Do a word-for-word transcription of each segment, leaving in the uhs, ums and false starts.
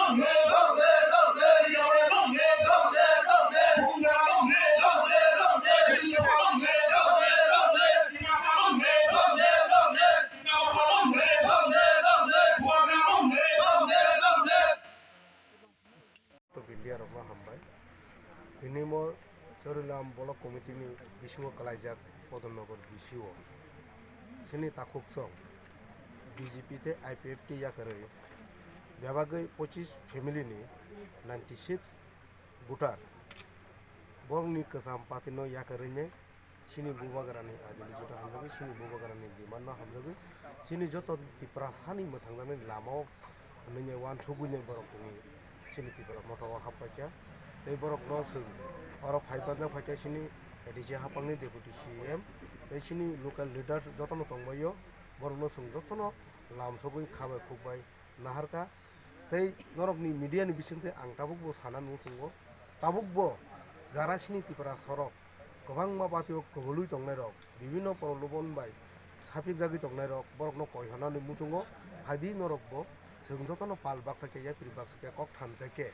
To India rokno hambai. Tini mo Chorilam Block Committee ni bisingo kalaijak Podon Nagar B C O. Chini takhuk song B J P tei I P F T yakarwi bebagwi pochis family ni ninety six voter. Borokni kwcham party no yakarwi ne chini bubagrani ideology no hamjagwi, chini bubagrani demand no hamjagwi, chini joto Tiprasani mwthangjaknai lama o hwnwi uansugwi borok tini chini Tipra Motha o hapkha. Tei borok no chwng oro phai panjak phaikha chini A D C haphangni deputy C E M tei chini local leaders jotono tongbaio, borok no chwng jotono lamsogwi khabai khukbai naharkha. Tei norokni media ni bisingtwi ang tabukbo sana nung tongo, tabukbo jara chini Tiprasa rok kwbangma party o kwbwlwi tongnai rok, bibinno prolobon bai sapikjagwi tongnai rok, borokno koi hwnani muchungo. Haidi norokbo chwng jotono pal baksa khe, yapri baksa khe, kok thansa khe,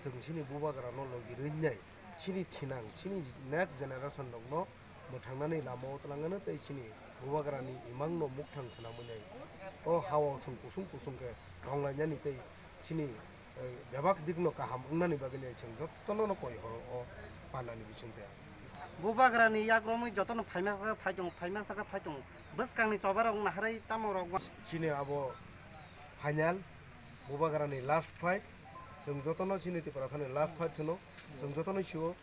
chwng chini bubagrano logi rwinai, chini thinang, chini next generation rokno mwthangnani lama o twlangano tei chini bubagrani imangno mukthang swnamwi nai. O ha-o chwng kusung kusung khe rwnglainani tei chini, eh, bebak dikno kaham wngnani bagwi nai chwng jotono no koi horo o pandani bisingtwi. Bubagrani yak romwi jotono phaima saka phai tongo, phaima saka phai tongo. Bwskangni choba rok naharwi tamo rok. Chini abo final, bubagrani last fight. Chwng jotono chini Tiprasani last fight hwno. Chwng jotono sio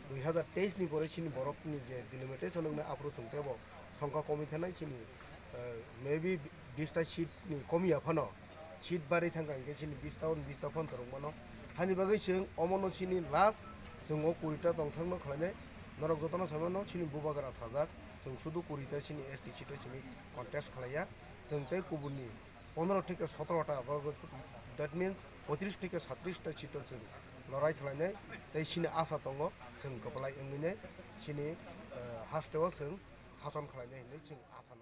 dui hazar teis ni pore chini borokni je delimitation wngnai aphuru chwng teibo songkha komwi thanai chini, eh, maybe bis ta seat ni komiya phano, seat bari thangkha hinkhe chini bis ta hwn bis ta phano torok mano. Hani bagwi chwng omono chini last, chwng o kuri ta tongthokno khlainai. Norok jotono sai mano chini bubagra sajak, chwng sudu kuri ta chini S T seat o chini contest khlaiya. Chwng tei kubunni pondro theke sotro ta, that means poitris theke satris ta seat o chwng lorai khlainai, tei chini asa tongo chwng kwplai wngwi nai chini, eh, haste o chwng sason khlainai hinwi chwng asa.